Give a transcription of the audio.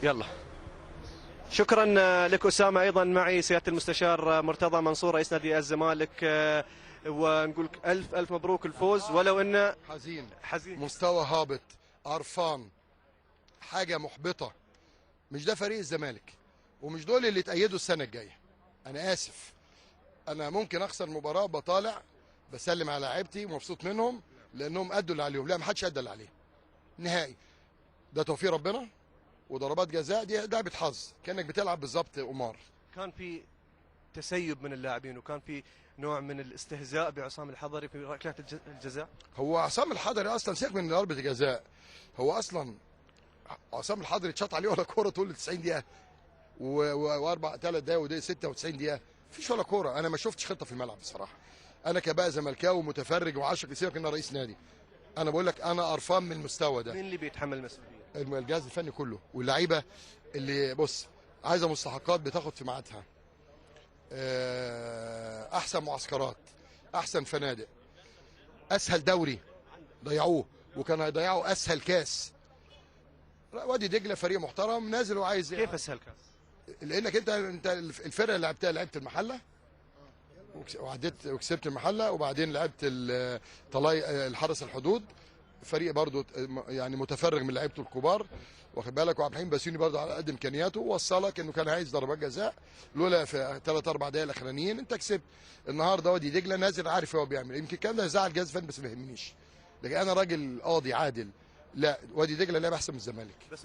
يلا شكرا لك اسامه. ايضا معي سيادة المستشار مرتضى منصور رئيس نادي الزمالك، ونقول لك الف الف مبروك الفوز، ولو انه حزين حزين، مستوى هابط، قرفان، حاجة محبطة. مش ده فريق الزمالك، ومش دول اللي تأيدوا السنة الجاية. انا اسف، انا ممكن اخسر مباراة بطالع بسلم على لعيبتي ومبسوط منهم لانهم ادوا اللي عليهم. لا، ما حدش ادى اللي عليه نهائي. ده توفيق ربنا وضربات جزاء، دي لعبه حظ، كانك بتلعب بالظبط قمار. كان في تسيب من اللاعبين وكان في نوع من الاستهزاء بعصام الحضري في ركلات الجزاء. هو عصام الحضري اصلا سيبك من ضربه الجزاء، هو اصلا عصام الحضري اتشاط عليه ولا كورة طول 90 دقيقة واربع ثلاث دقايق ودي 96 دقيقة مفيش ولا كورة. انا ما شفتش خطه في الملعب بصراحة. انا كبقى زملكاوي ومتفرج وعاشق، سيبك ان انا رئيس نادي، انا بقول لك انا قرفان من المستوى ده. مين اللي بيتحمل المسؤولية؟ الجهاز الفني كله واللعيبة اللي بص عايزه مستحقات بتاخد في ميعادها، احسن معسكرات، احسن فنادق، اسهل دوري ضيعوه، وكان هيضيعوا اسهل كاس. وادي دجله فريق محترم نازل وعايز كيف اسهل كاس؟ لانك انت الفرقة اللي لعبتها، لعبت المحلة وعديت وكسبت المحلة، وبعدين لعبت الحرس الحدود، فريق برضو يعني متفرغ من لعيبته الكبار، واخد بالك، وعبد الحليم بسيوني برضو على قد امكانياته وصلك انه كان عايز ضربات جزاء، لولا في 3 4 دقائق الاخرانيين انت كسبت. النهارده وادي دجله نازل عارف هو بيعمل، يمكن الكلام ده يزعل الجهاز الفني بس ما يهمنيش، لكن انا راجل قاضي عادل. لا، وادي دجله لعب احسن من الزمالك. بس